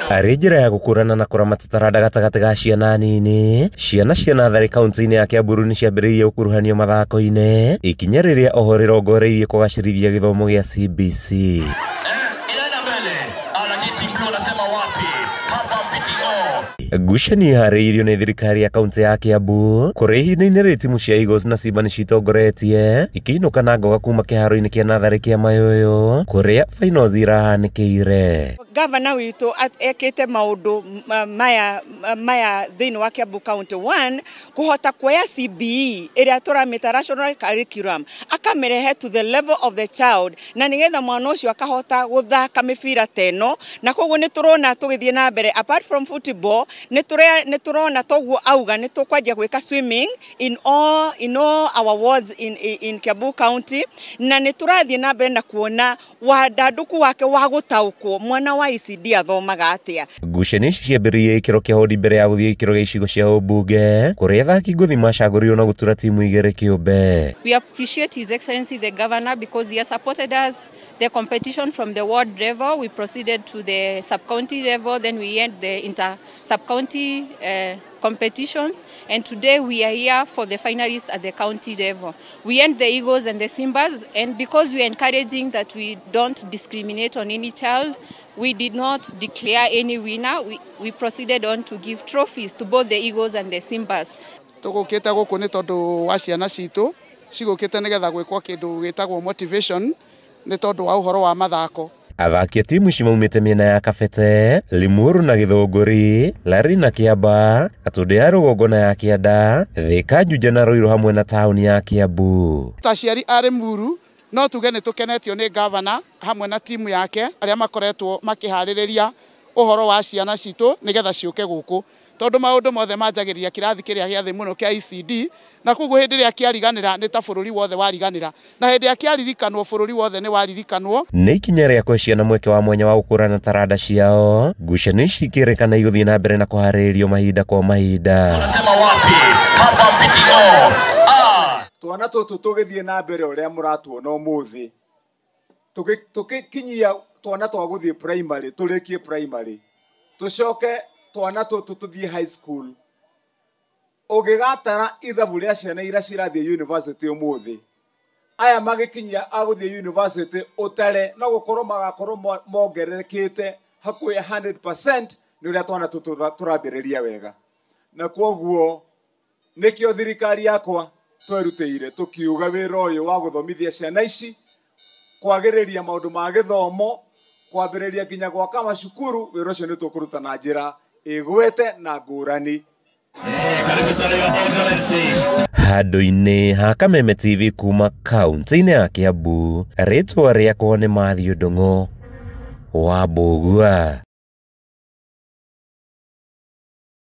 Arĩ njĩra ya gũkũrana na kũramata taranda gatagatĩ ga ciana nini, ciana cia natharĩ kaunti-inĩ ya Kiamburu nĩ ciambĩrĩirie gũkuruhanio mathako-inĩ, ikinya rĩrĩa oho rĩrongoreirie kũgacĩrithia gĩthomo gĩa CBC. Ngucanio iharĩirio nĩ thirikari ya kaunti ya Kiambu kũrĩa ihinda-inĩ rĩrĩ timu cia Eagles na Simba nĩcitongoretie ikĩinũka na ngoga kuma kĩharo-inĩ kĩa natharĩ kĩa Mayũyũ kũrĩa finals irahanĩkĩire. Gavana witũ ekĩte maũndũ maya maya thĩinĩ wa Kiambu County 1 kũhota kuoya CBE ĩrĩa tũramĩta national curriculum akamĩrehe to the level of the child na nĩgetha mwana ũcio akahota gũthaka mĩbira ta ĩno, na koguo nĩ tũrona tũgĩthiĩ na mbere apart from football nĩ tũrona toguo auga nĩ tũkwanjia gwĩka swimming in all our wards in Kiambu County, na nĩ tũrathiĩ na mbere na kuona wandandũku wake wa gũtaũkwo mwana wa ECD athomaga atĩa. Ngucanio ici ciambĩrĩirie gĩkĩro kĩa hodi mbere ya gũthiĩ gĩkĩro gĩa icigo cia ũmbunge kũrĩa athaki ngũthi macagũrirwo na gũtura timu igĩrĩ kĩũmbe. We appreciate His Excellency the Governor because he has supported us the competition from the ward level. We proceeded to the sub-county level, then we end the inter sub-county competitions, and today we are here for the finalists at the county level. We end the Eagles and the Simbas, and because we are encouraging that we don't discriminate on any child, we did not declare any winner. We proceeded on to give trophies to both the Eagles and the Simbas. Tũgũkĩte gũkũ nĩ tondũ wa ciana citũ cigũkĩte nĩgetha gwĩkwo kĩndũ gĩtagwo motivation nĩ tondũ wa ũhoro wa mathako. Athaki a timu ici maumĩte mĩena ya Kabete, Limuru na Gĩthũngũri, Lari na Kĩamba, Gatũndũ ya rũgongo na ya Kĩanda, Thika, Juja na Ruiru hamwe na taũni ya Kiambu. Ta aciari a Limuru no tuge nĩ tũkenetio nĩ gavana hamwe na timu yake arĩa makoretwo makĩharĩrĩria ũhoro wa ciana citũ nĩgetha ciũke gũkũ tondũ maũndũ mothe manjagĩrĩria kĩrathi kĩrĩa gĩa thĩ mũno kĩa ECD, na koguo hĩndĩ ĩrĩa kĩariganĩra nĩ ta bũrũri wothe wariganĩra, na hĩndĩ ĩrĩa kĩaririkanwo bũrũri wothe nĩ waririkanwo. Nĩ ikinya rĩa kũhe ciana mweke wa mwanya wa gũkũrana taranda ciao. Ngucanio ici ikĩrĩkana igũthiĩ na mbere na kũharĩrĩrio mahinda kwa mahinda. Twana tũtũ tũgĩthiĩ na mbere ũrĩa mũratuona ũmũthĩ, tũgĩkinyia twana twa gũthiĩ primary, tũrĩkie primary, tũcoke twana tũtũ tũthiĩ high school. Ũngĩgatara ithabu rĩa ciana iria cirathiĩ university ũmũthĩ, aya magĩkinyia a gũthiĩ university ũtare no gũkorwo magakorwo mongererekete hakuhĩ 100% nĩ ũrĩa twana tũtũ tũrambĩrĩria wega. Na kwoguo nĩkĩo thirikari yakwa twerutĩire tũkiuga wĩra ũyũ wa gũthomithia ciana ici, kwagĩrĩria maũndũ ma gĩthomo, kwambĩrĩria nginya gwaka macukuru, wĩra ũcio nĩ tũkũruta na njĩra ĩgwete na ngũrani. Handũ-inĩ ha Kameme TV kuma kaunti-inĩ ya Kiambu, rĩtwa rĩakwa nĩ Matthew Ndung'u wa Mbũgua.